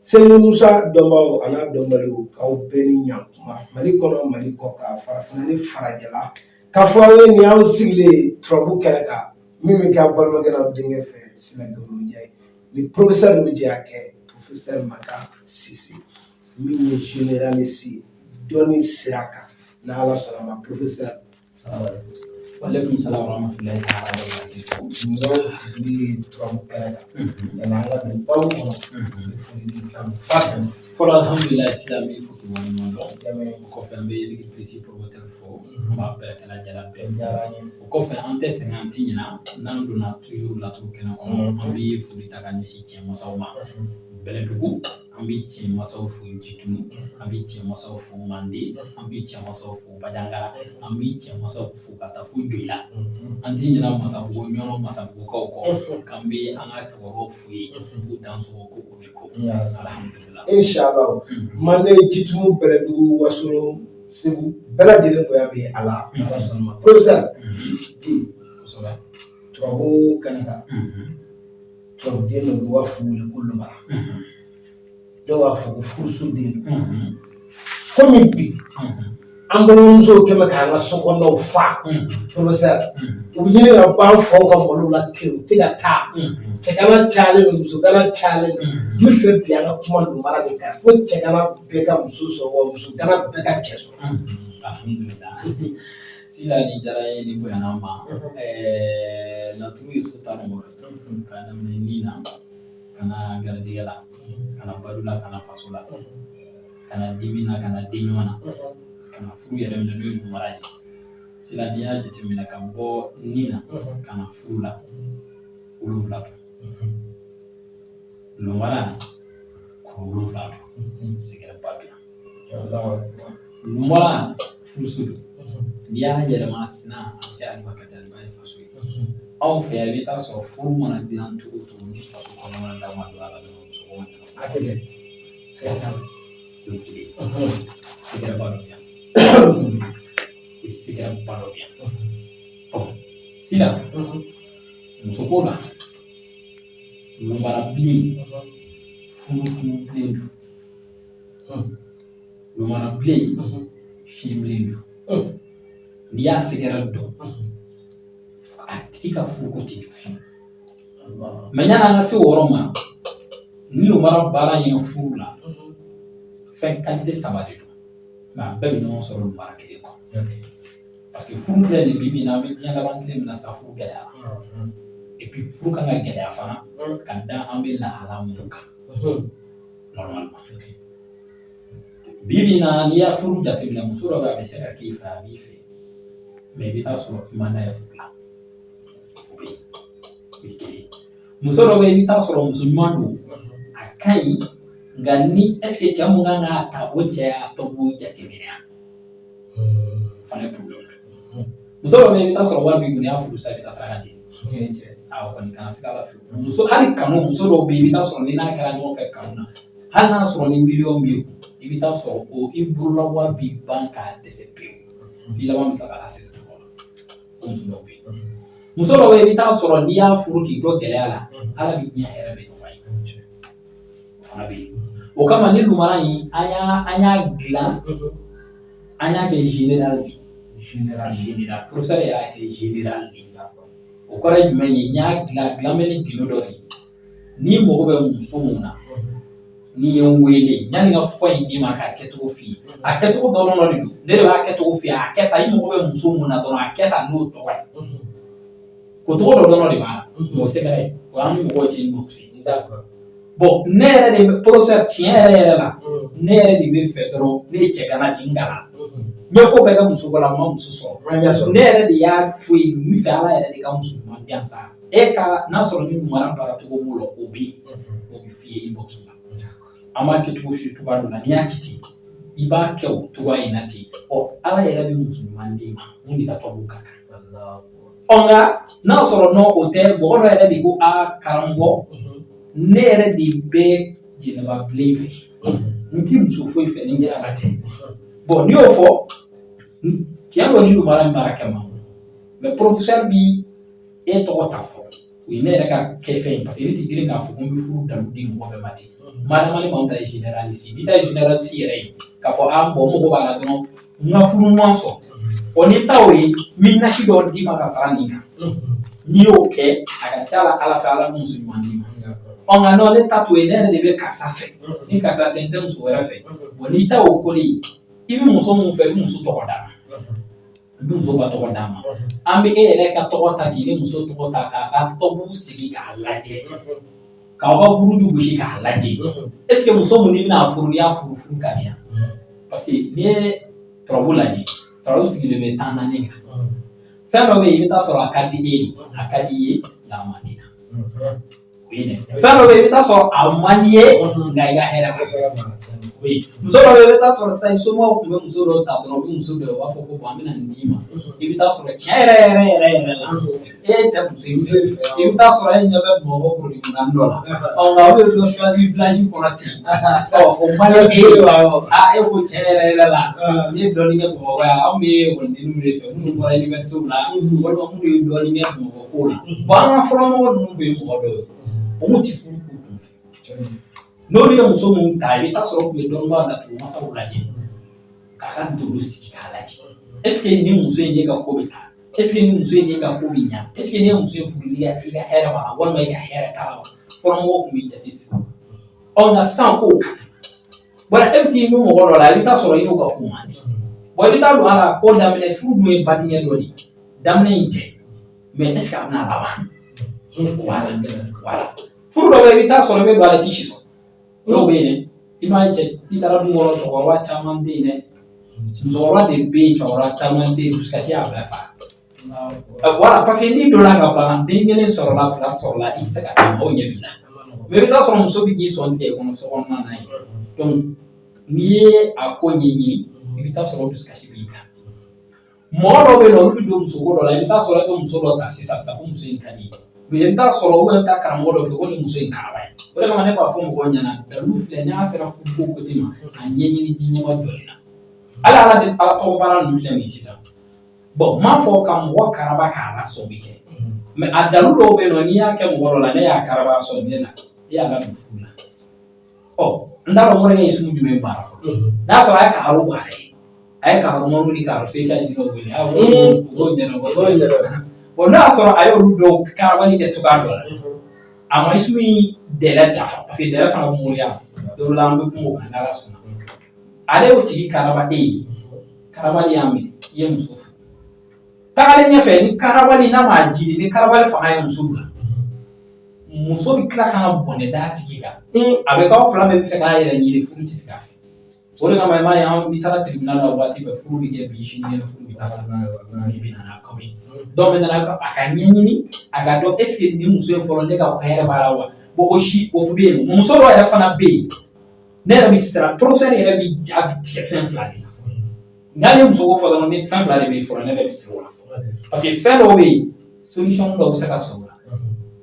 Segu Musa dɔnbaaw a n'a dɔnbaliw, k'aw bɛɛ ni ɲankuma Mali kɔnɔ, Mali kɔ kan, farafinna ni farajɛla. K'a fɔ aw ye, nin y'anw sigilen turabu kɛnɛ kan, min bɛ kɛ aw balimakɛ n'aw denkɛ fɛ, Sila Gawulonjɛ ye. Ni professeur de bɛ jɛ a kɛ, professeur Makan Sise, min ye généraliste ye dɔnni sira kan. N'Ala sɔnna a ma, professeur, salamaleykum. Waaleykum salam warahmatullahi ta'ala wabarakatuh. Nin sigilen turabu kɛnɛ kan, yanni an ka don babu kɔnɔ, n bɛ foli di kan ba. Fɔlɔ, alhamdulilayi, sisan n b'i fo k'i waleɲuman dɔn. Dɛmɛ. O kɔfɛ, an bɛ Zikiri Plus promoteur fo, an b'a bɛɛ kɛla jala bɛɛ. Diyara n ye. O kɔfɛ, an tɛ sɛgɛn, an tɛ ɲina. N'an donna toujours laturu kɛnɛ kɔnɔ, an bɛ foli ta ka ɲɛsin cɛ masaw ma. Bɛlɛdugu, an bɛ cɛ masaw fo. Jitunu, an bɛ cɛ masaw fo. Manden, an bɛ cɛ masaw fo. Bajangara, an bɛ cɛ masaw fo ka taa fo Joyila. An tɛ ɲinɛ Masabugu, Ɲɔnɔ Masabugukaw kɔ, k'an bɛ an ka cɛkɔrɔbaw fo yen k'u dansɔgɔ ko o de ko. Alhamdulilah. Inshallah, Manden, Jitumu, Bɛlɛdugu, Wasolon, Segu, bɛɛ lajɛlen bonya bɛ a la, Ala sɔnna ma. Professeur, bi turabu kɛnɛ kan, turabuden dɔ bɛ yen, u b'a fɔ wele ko lumara, dɔw b'a fɔ ko furuso den don. Komi bi an balimamusow kɛmɛ k'an ka sokɔnɔnaw fa, professeur, u bɛ ɲini ka ban faw ka malo la ten, u tɛ ka taa. Cɛgana cayalen don, musogana cayalen don. N bɛ fɛ bi an ka kuma lumara de kan, fo cɛgana bɛɛ ka muso sɔrɔ wa musogana bɛɛ ka cɛ sɔrɔ. Alhamdulilah, Sila, ni diyara n ye, ni bonyana n ma. Laturu ye so 16 ye, k'a daminɛ ni na ka na garijɛgɛ la, ka na balo la, ka na faso la, ka na dimi na, ka na den ɲuman na, ka na furu yɛrɛ minɛ, n'o ye lumara ye. Sila, n'i y'a jateminɛ ka bɔ ni na ka na furu la, 7 don. Lumara kuru 7 don, sigɛrɛba bɛ yan. Lumara furuso don. N'i y'a yɛlɛma sina, a bɛ kɛ aliba ye, faso ye. Anw fɛ yan, i bɛ taa sɔrɔ furu mana dilan cogo o cogo, ni faso kɔnɔna da ma don a la dɔrɔn, muso ko ma ɲɛnabɔ. A tɛ kɛ, siga t'a la. O ye kelen ye. Sigɛrɛba dɔ bɛ yan, o ye sigɛrɛba dɔ bɛ yan. Ɔ sisan, muso ko la, lumara bilen, funufunu bilen don. Lumara bilen, fiɲɛ bilen don. N'i y'a sigɛrɛ dɔn, a tigi ka furuko tɛ jɔ fiyewu. Mɛ yanni an ka se o yɔrɔ ma, ni lumara baara ye furu la, fɛn qualité saba de don, mɛ a bɛɛ bɛ ɲɔgɔn sɔrɔ lumara kelen kɔnɔ. Parce que furu filɛ nin, bi bi in na, an bɛ diɲɛ laban tile min na sa, furu gɛlɛyara. Et puis furu kan ka gɛlɛya fana ka da an bɛ lahala minnu kan normalement. Bi bi in na, n'i y'a furu jateminɛ, muso dɔ bɛ yen, a bɛ se ka k'i fɛ, a b'i fɛ, mɛ i bɛ taa sɔrɔ i man d'a ye furu la. O bɛ yen, o ye kelen ye. Muso dɔ bɛ yen, i bɛ taa sɔrɔ muso ɲuman don, a ka ɲi, nka ni est ce que cɛ mun kan k'a ta, o cɛ y'a tɔ b'o jateminɛ yan, o fana ye problème ye. Muso dɔ bɛ yen, i bɛ taa sɔrɔ wari b'i kun, n'i y'a furu sisan, i bɛ taa saraka di. A o kɔni kana siga a la fiyewu. Muso hali kanu, muso dɔw bɛ yen, i bɛ taa sɔrɔ ni n'a kɛra ɲɔgɔn fɛ kanu na, hali n'a sɔrɔ ni miliyɔn b'i kun, i bɛ taa sɔrɔ o i bolola wari b'i ban k'a dɛsɛ pewu, f'i laban bɛ tila ka taa sɛgɛn tɔgɔ la. O muso dɔw bɛ yen. Muso dɔw bɛ yen, i bɛ taa sɔrɔ n'i y'a furu k'i dɔ gɛlɛya la, Ala bɛ diɲɛ hɛrɛ bɛɛ nɔgɔya ye. O fana bɛ yen. O kama, ni lumara in, an y'a dilan, an y'a kɛ général de ye. Général. Général, professeur y'a kɛ général de ye. O kɔrɔ ye jumɛn ye? N y'a dilan, dilan bɛ ni gindo dɔ de ye. N'i mago bɛ muso mun na, n'i ye n wele, yanni n ka fɔ in d'i ma k'a kɛcogo f'i ye, a kɛcogo dɔ dɔ de don, ne de b'a kɛcogo f'i ye. A kɛ tan, i mago bɛ muso mun na dɔrɔn, a kɛ tan n'o tɔgɔ ye. Ko tɔgɔ dɔ dɔrɔn de b'a la, mɛ o sɛgɛrɛ o y'an ni mɔgɔw cɛ inbox ye. Bon, ne yɛrɛ de bɛ, professeur, tiɲɛ yɛrɛ yɛrɛ la, ne yɛrɛ de bɛ fɛ dɔrɔn, ne ye cɛgana de ye, n gana, n ye ko bɛɛ kɛ muso ko la, n ma muso sɔrɔ. Ne yɛrɛ de y'a to yen, n bɛ fɛ Ala yɛrɛ de ka muso ɲuman di yan sa. E ka n'a sɔrɔ ni lumara baara cogo b'o la, o bɛ yen, o bɛ f'i ye inbox la. An b'a kɛ cogo si cogoya dɔ la, n'i y'a kɛ ten, i b'a kɛ o cogoya in na ten. Ɔ Ala yɛrɛ bɛ muso ɲuman d'i ma mun de ka tɔgɔ ka kan. Ɔ nka n'a sɔrɔ n'o o tɛ, mɔgɔ dɔ yɛrɛ de ko a karamɔgɔ, ne yɛrɛ de bɛ Jɛnɛba bilen fɛ, n ti muso foyi fɛ ni Jɛnɛba tɛ. Bon, n'i y'o fɔ, tiɲɛ don, ni lumara in baara kɛ ma, mɛ professeur bi e tɔgɔ ta fɔlɔ. O ye ne yɛrɛ ka kɛfɛn ye, parce que ne tɛ girin k'a fɔ ko n bɛ furu dalu di mɔgɔ bɛɛ ma ten. Madama ni maaw ta ye généraliste, n'i ta ye généraliste yɛrɛ ye k'a fɔ aa bon, n mago b'a la dɔrɔn n ka furu ɲuman sɔrɔ. Ɔ, n'i ta o ye, n bɛ nasi dɔ d'i ma ka fara nin kan. N'i y'o kɛ, a ka ca la Ala fɛ, Ala bɛ muso ɲuman d'i ma. Ɔ, nka non, ne ta t'o ye, ne yɛrɛ de bɛ karisa fɛ, ni karisa tɛ, n tɛ muso wɛrɛ fɛ. Bon, n'i ta o ko ye, i bɛ muso mun fɛ, i bɛ muso tɔgɔ d'a ma, i bɛ muso ka tɔgɔ d'a ma. An bɛ e yɛrɛ ka tɔgɔ ta k'i ni muso tɔgɔ ta k'a ka tɔgɔ sigi k'a lajɛ, k'aw ka buruju gosi k'a lajɛ. Est ce que muso mun n'i bɛna furu, n'i y'a furu, furu ka di yan? Parce que n'i ye turabu lajɛ, turabu sigilen bɛ 14 kan. Fɛn dɔ bɛ yen, i bɛ taa sɔrɔ a ka di e ye, a ka di i ye, nka a man di na. O ye dɛ. Fɛn dɔ bɛ yen, i bɛ taa sɔrɔ a man di ye, nka i ka hɛrɛ b'a la. O ye muso dɔ bɛ yen, i bɛ taa sɔrɔ sisan somɔgɔw tun bɛ muso dɔw ta dɔrɔn, u bɛ muso dɔ ye, u b'a fɔ ko bon, an bɛna nin d'i ma. I bɛ taa sɔrɔ tiɲɛ yɛrɛ yɛrɛ yɛrɛ yɛrɛ la, e tɛ muso ye. I bɛ taa sɔrɔ e ɲɛ bɛ Bamakɔ produit naani dɔ la. Ɔ, nka olu ye dɔ choisi village kɔnɔ ten. Ɔ, o man di e ye. Aa, e ko tiɲɛ yɛrɛ yɛrɛ la, ne ye dɔɔnin kɛ Bamakɔ yan, anw bɛ ekɔlidenninw de fɛ minnu bɔra université la, walima minnu ye dɔɔnin kɛ Bamakɔ ko la. Bon, an ka fɔlɔmɔgɔ ninnu tun ye mɔgɔ dɔw ye, o kun ti furu k'u kun fɛ. N'olu ye muso mun ta, i bɛ taa sɔrɔ u tun bɛ dɔnnibaa datugu masaw lajɛ k'a ka dolo sigi k'a lajɛ. Est ce que ni muso in ye ka ko bɛ taa? Est ce que ni muso in ye ka ko bɛ ɲa? Est ce que ni ye muso in furu, i ka hɛrɛ b'a la walima i ka hɛrɛ t'a la wa? Fɔlɔmɔgɔw tun bɛ jate sigi. Ɔ, nka sisan kow ka bɔra, e bɛ t'i nu mɔgɔ dɔ la, i bɛ taa sɔrɔ i n'o ka ko man di. Bon, i bɛ taa don a la ko daminɛ, furu dun ye badingɛ dɔ de ye. Daminɛ in tɛ, mais est ce que a bɛna laban? Voilà, voilà. Furu dɔ bɛ yen, i bɛ taa sɔrɔ i bɛ don a la, i t'i si sɔrɔ. Dɔw bɛ yen dɛ, i m'a ye cɛ, n'i taara du kɔnɔ, cɛkɔrɔba caman tɛ yen dɛ, musokɔrɔba de bɛ yen, cɛkɔrɔba caman tɛ yen, dusukasi y'a bɛɛ fa. Voilà, parce que n'i donna ka ban, den kelen sɔrɔla, fila sɔrɔla, i tɛ se ka taa, mɔgɔw ɲɛ b'i la. Mais i bɛ taa sɔrɔ muso bɛ k'i sɔn tigɛ i kɔnɔ so kɔnɔna na yen. Donc n'i ye a ko ɲɛɲini, i bɛ taa sɔrɔ dusukasi b'i kan. Mɔgɔ dɔw bɛ yen nɔ, olu bɛ don musoko dɔ la, i bɛ taa sɔrɔ e bɛ muso dɔ ta sisan sisan ko muso in ka di ye. Mais i bɛ taa sɔrɔ u bɛ taa karamɔgɔ dɔ fɛ ko nin muso in karaba ye. O de kama ne b'a fɔ mɔgɔw ɲɛna, dalu filɛ, n'a sera furuko côté ma, a ɲɛɲini ji ɲɛma jɔlen na. Ala de ala tɔgɔ baara ninnu filɛ nin ye sisan. Bon, n m'a fɔ ka mɔgɔ karaba k'a lasɔn bɛ kɛ. Mais a dalu dɔw bɛ yen nɔ, n'i y'a kɛ mɔgɔ dɔ la, ne y'a karaba sɔn ne la, e y'a ladon furu la. Ɔ, n t'a dɔn morikɛ ye sugu jumɛn baara fɔlɔ. N'a sɔrɔ a ye karo baara ye, a ye karo mɔriw ni karo tesa jinɛw wele, a o k'o ɲɛnabɔ. Bon, n'a y'a sɔrɔ a y'olu dɔw karabali kɛ cogoya dɔ la, a ma isumu in dɛrɛ dafa, parce que dɛrɛ fana bɛ moriya don dɔ la, an bɛ kuma o kan n'Ala sɔnna. Ale y'o tigi karaba e ye, karabali y'a minɛ, i ye muso furu. Tagalen ɲɛfɛ, ni karabali n'a m'a jidi, ni karabali fanga ye muso bila, muso bɛ tila ka na bɔnɛ d'a tigi kan. A bɛ k'aw fila bɛɛ bɛ fɛ k'a yɛrɛ ɲini, furu tɛ se ka fɛ. O de kama i m'a ye, an n'i taara tribunal la, waati bɛɛ furu bɛ kɛ bi, sinikɛnɛ furu bɛ taa sa. I bɛ na n'a kaw ye. Donc maintenant, a ka ɲɛɲini, a ka dɔn est ce que nin muso in fɔlɔ, ne ka hɛrɛ b'a la wa? Bon, o si o bɛ yen nɔ. Muso dɔw yɛrɛ fana bɛ yen, ne yɛrɛ bɛ siran, professeur yɛrɛ bɛ ja bɛ tigɛ fɛn fila de la. N'ale ye muso ko fɔ dɔrɔn, ni fɛn fila de bɛ yen fɔlɔ, ne yɛrɛ bɛ siran o la fɔlɔ. Parce que fɛn dɔw bɛ yen, solution dɔw bɛ se ka sɔrɔ o la.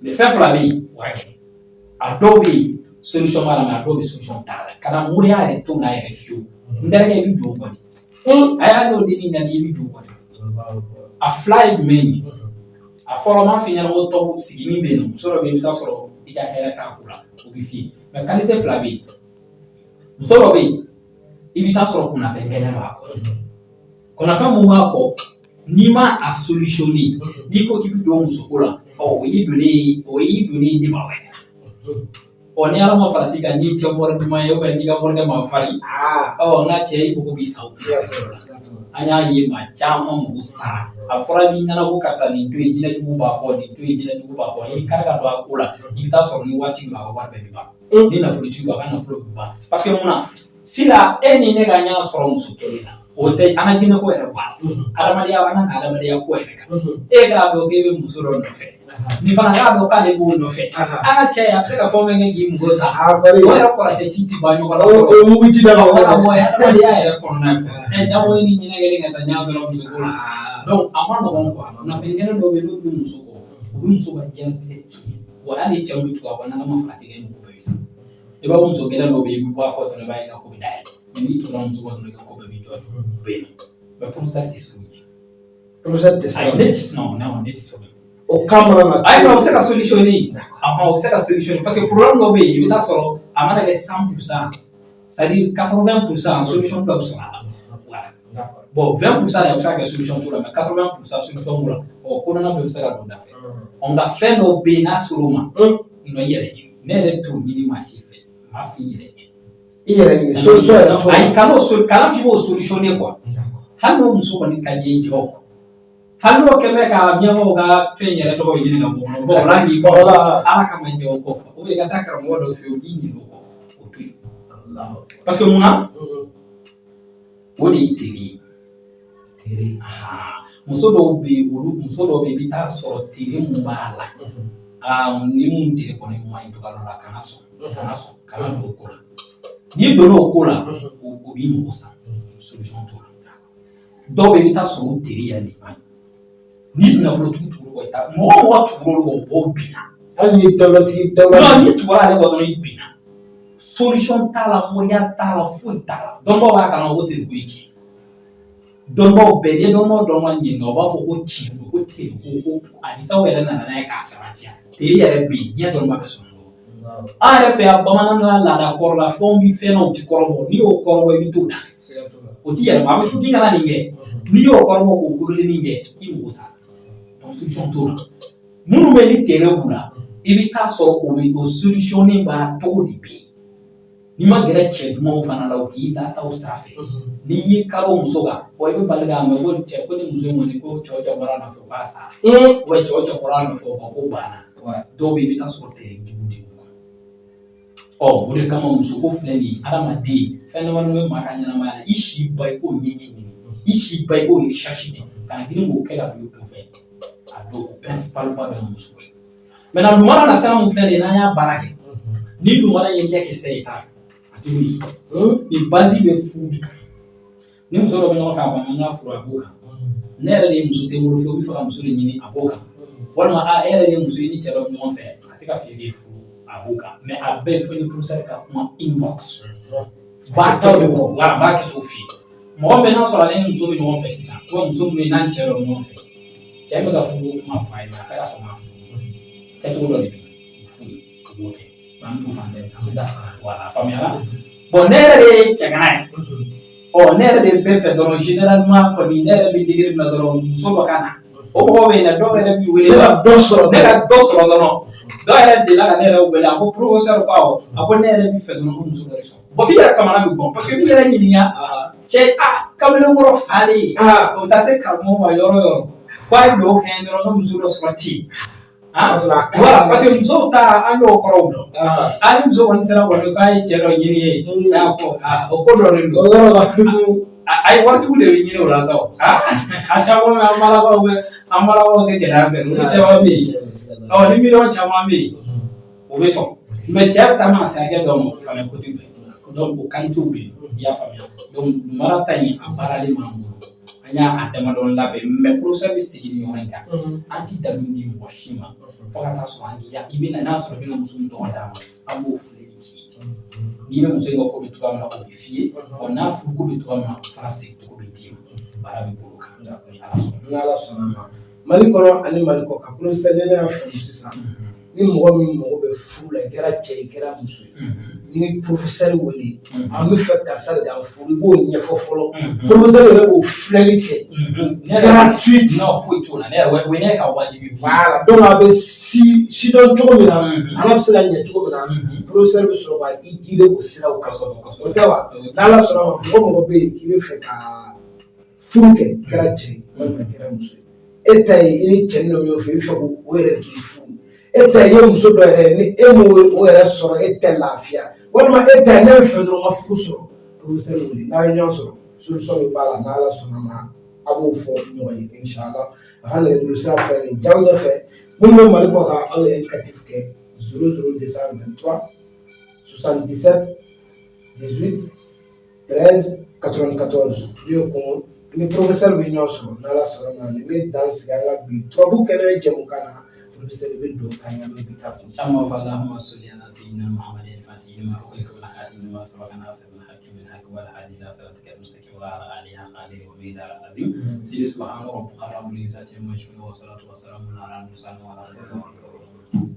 Mais fɛn fila bɛ yen, o ka gɛlɛn. A dɔw bɛ yen, solution b'a la, mais a dɔw bɛ solution t'a la. Ka na moriya yɛrɛ t'o la yɛrɛ fiyewu. N terikɛ, i bɛ jɔ o kɔ de. A y'a n'o dennin ka di, i bɛ jɔ o kɔ de. A fila ye jumɛn ye? A fɔlɔ, m'a f'i ɲɛna ko tɔgɔ sigini bɛ yen nɔ, muso dɔ bɛ yen, i bɛ taa sɔrɔ i ka hɛrɛ t'a ko la, o bɛ f'i ye. Mais qualité fila bɛ yen. Muso dɔ bɛ yen, i bɛ taa sɔrɔ kunnafɛn gɛlɛn b'a kɔ. Kunnafɛn mun b'a kɔ, n'i ma a solutionner, n'i ko k'i bɛ don musoko la, ɔ, o y'i donnen ye débat wɛrɛ la. Ɔ, ni Ala ma farati kan, n'i tɛ mɔri duman ye, n'i ka morikɛ ma farin, ɔ, n ka cɛ, i mago bɛ sa o. An y'a ye maa caman mago sara. A fɔra n'i ɲɛna ko karisa nin to yen, jinɛ jugu b'a kɔ, nin to yen, jinɛ jugu b'a kɔ. N'i kari ka don a ko la, i bɛ taa sɔrɔ ni waati don, a ka wari bɛɛ bɛ ban. Ni nafolotigi don, a ka nafolo bɛ ban. Parce que mun na? Sisan e ni ne ka ɲɔgɔn sɔrɔ muso kelen na, o tɛ an ka jinɛ ko yɛrɛ bɔ a la. Adamadenya, an ka adamadenya ko yɛrɛ kan. E k'a dɔn k'e bɛ muso dɔ nɔfɛ, nin fana k'a dɔn k'ale b'o nɔfɛ. An ka cɛ, a bɛ se ka fɛn o fɛn kɛ k'i mago sa. O yɛrɛ kɔrɔtɛ ci ti ban ɲɔgɔn la. O ye mugu ci da. Wala, bɔ adamadenya yɛrɛ kɔnɔna ye fɔlɔ. Ɛ, jago ni ɲinɛ kelen ka taa ɲɔgɔn sɔrɔ muso ko la. Donc a ma nɔgɔn quoi. Nafɛn kelen dɔw bɛ yen, n'olu bɛ muso kɔ, u bɛ muso ka diɲɛlatigɛ tiɲɛ. Wa hali cɛw bɛ tugu a kɔ, n'Ala ma farati kɛ, mɔgɔ bɛɛ bɛ sa. I b'a fɔ muso gɛlɛn dɔw bɛ yen, i bɛ bɔ a kɔ dɔrɔn, i b'a ye i ka ko bɛ dayɛlɛ. Mais n'i tugura muso kɔ dɔrɔn, i ka ko bɛɛ bɛ jɔ jɔ. O bɛ yen nɔ. Mais professeur tɛ siran o ɲɛ. Professeur tɛ Ayi, siran. ne tɛ, non non, ne tɛ siran o ɲɛ. O cas mana na. Ayi, o bɛ se ka solutionner. Ɔhɔn, o bɛ se ka solutionner parce que problème dɔw bɛ yen, i bɛ taa sɔrɔ a mana kɛ 100%, c'est-à-dire 80% solution dɔ bɛ sɔrɔ a la. Voilà. Bon, 20% de a bɛ se ka kɛ solution t'o la, mais 80% solution b'o la. Ɔ, kɔnɔna bɛɛ bɛ se ka don da fɛ. Ɔ, nka fɛn dɔw bɛ yen, n'a sɔr'o ma, nɔ i yɛrɛ ɲini. Ne yɛrɛ t'o ɲini maa si fɛ, n b'a fɔ i yɛrɛ ɲɛ. I yɛrɛ ɲini solution yɛrɛ t'o la. Ayi, kana f'i b'o solutionner quoi. Hali n'o muso kɔni ka di ye, jɔ kɔ. Hali n'o kɛ bɛ ka ɲɛmɔgɔw ka fɛn yɛrɛ tɔgɔ bɛ ɲini ka bɔ kɔnɔ, bon, o la k'i kɔ Ala kama, jɔ o kɔ, ou bien i ka taa karamɔgɔ dɔ fɛ yen, o k'i ɲinɛ o kɔ, o to yen. Parce que munna, o de ye teri ye. Teri. Muso dɔw bɛ yen, olu muso dɔw bɛ yen, i bɛ taa sɔrɔ tere mun b'a la, aa, ni mun tere kɔni man ɲi cogoya dɔ la, kana sɔn, kana sɔn, kana don o ko la. N'i donna o ko la, o b'i mago sa, solution t'o la. Dɔw bɛ yen, i bɛ taa sɔrɔ o teri yɛrɛ de man ɲi. Ni nafolotigi tugura o kɔ, i taa mɔgɔ o mɔgɔ tugura olu kɔ, o b'o binna. Hali ni dawulatigi dawula. Non, ni tugura ale kɔ dɔrɔn, i binna. Solution t'a la, moriya t'a la, foyi t'a la. Dɔnbaaw b'a kalama ko teriko ye tiɲɛ. Dɔnbaaw bɛɛ, n'i ye dɔnbaaw dɔnbaa ɲininka, u b'a fɔ ko tiɲɛ don, ko teri ko hadisaw yɛrɛ nana n'a ye k'a sabatiya. Teri yɛrɛ bɛ yen, diɲɛ dɔnbaa bɛɛ sɔn. An yɛrɛ fɛ yan, bamanan laada kɔrɔ la, fɛnw bi fɛn na, u ti kɔrɔbɔ. N'i y'o kɔrɔbɔ, i bɛ t'o da fɛ. O ti yɛlɛma, a bɛ fɔ k'i kana nin kɛ. N'i y'o kɔrɔbɔ k'o ko kelennin kɛ, i mago sa. Donc solution t'o la. Minnu bɛ ni tere b'u la, i bɛ taa sɔrɔ o bɛ o solution b'a cogo de bɛ yen. N'i ma gɛrɛ cɛ dumanw fana la, u k'i lataw sira fɛ. N'i y'i kari o muso kan, wa i bɛ bali k'a mɛn ko cɛ, ko ni muso in kɔni, ko cɛ o cɛ bɔra a nɔfɛ, o b'a sa. Ou bien cɛ o cɛ bɔra a nɔfɛ, o ka ko banna. Dɔw bɛ yen, i bɛ taa sɔrɔ tere jugu de b'u kan. Ɔ, o de kama muso ko filɛ nin ye, hadamaden fɛn damadɔ bɛ maa ka ɲɛnamaya la, i si ba i k'o ɲɛɲini, i si ba i k'o recherche kɛ, ka na girin k'o kɛ ka don i kunfɛ. A dɔw o principal ba dɔ ye muso ye. Maintenant, lumana na sira mun filɛ nin ye, n'an y'a baara kɛ, ni lumana ye ɲɛ kisɛ ye ta, a tɛ wuli. Ni base bɛ furu de kan. Ni muso dɔ bɛ ɲɔgɔn fɛ, a ko an ka furu, a b'o kan. Ne yɛrɛ de ye muso tɛ n bolo fiyewu, u bɛ fɛ ka muso de ɲini, a b'o kan. Walima a e yɛrɛ ye muso ye, ni cɛ dɔ bɛ ɲɔgɔn fɛ, a tɛ ka fɛ k'e furu, a b'o kan. Mais a bɛɛ fo ni professeur ka kuma inbox. B'a kɛcogo, wala b'a kɛcogo f'i ye. Mɔgɔ min n'a sɔrɔ ale ni muso bɛ ɲɔgɔn fɛ sisan, ou muso min bɛ yen n'a ni cɛ dɔ bɛ ɲɔgɔn fɛ, cɛ bɛ ka furu kuma f'a ye, a tɛ ka sɔn k'a furu. Kɛcogo dɔ de bɛ yen, o f'u ye, o b'o kɛ. An t'o fan tɛ sisan. Voilà, faamuyara. Bon, ne yɛrɛ de ye cɛgana ye. Ɔ, ne yɛrɛ de bɛ fɛ dɔrɔn, généralement kɔni, ne yɛrɛ bɛ degré min na dɔrɔn, muso dɔ ka na. O mɔgɔw bɛ yen dɛ, dɔw yɛrɛ b'i wele. Ne ka dɔ sɔrɔ. Ne ka dɔ sɔrɔ dɔrɔn. Dɔw yɛrɛ delila ka ne yɛrɛ wele, a ko professeur ko awɔ, a ko ne yɛrɛ bɛ fɛ dɔrɔn ko muso dɔ de sɔrɔ. Bon, f'i yɛrɛ kamana bɛ bɔn parce que n'i yɛrɛ ɲininka, cɛ a kamalenkɔrɔ falen, o bɛ taa se karamɔgɔ ma yɔrɔ o yɔrɔ, k'a ye dugawu kɛ n ye dɔrɔn, n ka muso dɔ sɔrɔ ten. Voilà, parce que musow ta, an y'o kɔrɔw dɔn. A ni muso kɔni sera kɔni k'a ye cɛ dɔ ɲini ye, a ko aa, o ko dɔnnen don. A ye waritigiw de bɛ ɲini o la sa o. A caman bɛ, an balakaw bɛ, an balakaw tɛ gɛlɛya fɛ, olu caman bɛ yen. Ɔ, ni miliyɔn caman bɛ yen, o bɛ sɔrɔ. Mais cɛ ta mana se hakɛ dɔ ma, o fana ye côté dɔ ye. Donc o qualité bɛ yen, i y'a faamuya. Donc mara ta in, a baaralen b'an bolo. An y'a damadɔ labɛn, mais professeur bɛ segin nin yɔrɔ in kan. An ti dalu di mɔgɔ si ma fo ka taa sɔrɔ an ya i bɛna n'a sɔrɔ i bɛna muso min tɔgɔ d'a ma, an b'o filɛli k'i ye ten. N'i ni muso in ka ko bɛ cogoya min na, o bɛ f'i ye. Ɔ, n'a furuko bɛ cogoya min na, o fana sigicogo bɛ d'i ma. Baara bɛ bolo kan ni Ala sɔnna. Ni Ala sɔnna ma. Mali kɔnɔ ani Mali kɔ kan, professeur, ni ne y'a faamu sisan, ni mɔgɔ min mago bɛ furu la, i kɛra cɛ ye, i kɛra muso ye, ni professeur wele, an bɛ fɛ karisa de k'an furu, i b'o ɲɛfɔ fɔlɔ, professeur yɛrɛ b'o filɛli kɛ gratuit. Non, foyi t'o la, ne yɛrɛ, o ye ne ka wajibi. Voilà, donc a bɛ si sidɔn cogo min na, ala bɛ se ka ɲɛ cogo min na, professeur bɛ sɔrɔ ka i guider o siraw kan. O tɛ wa? N'Ala sɔnna ma, mɔgɔ mɔgɔ bɛ yen k'i bɛ fɛ ka furu kɛ, i kɛra cɛ ye walima i kɛra muso ye, e ta ye i ni cɛ dɔ min fɛ, i bɛ fɛ k'o yɛrɛ k'i furu, e ta ye i ye muso dɔ yɛrɛ ye, ni e m'o o yɛrɛ sɔrɔ, e tɛ lafiya, walima e ta ye ne bɛ fɛ dɔrɔn n ka furu sɔrɔ, professeur wele, n'a ye ɲɔgɔn sɔrɔ, solution min b'a la, n'Ala sɔnna ma, a b'o fɔ ɲɔgɔn ye inshallah. A ka nɛgɛjuru sira filɛ nin ye, jaw ɲɛfɛ, minnu bɛ Mali kɔ kan, aw ye indicatif kɛ 00 223 77 18 13 94. N'i y'o kɔngɔ ni professeur bɛ ɲɔgɔn sɔrɔ, n'Ala sɔnna ma, nin bɛ dan sigi an ka bi turabu kɛnɛ jɛmukan na. Professeur, i bɛ don k'an ɲɛ, an bɛ bi taa kun. اللهم اللهم صل على سيدنا محمد الفاتح لما أغلق والخاتم لما سبق ناصر الحق بالحق. والهادي الى صراطك المستقيم وعلى اله حق قدره ومقداره العظيم. سيدي سبحان ربك رب العزة عما يصفون والصلاة والسلام على المرسلين والحمد لله.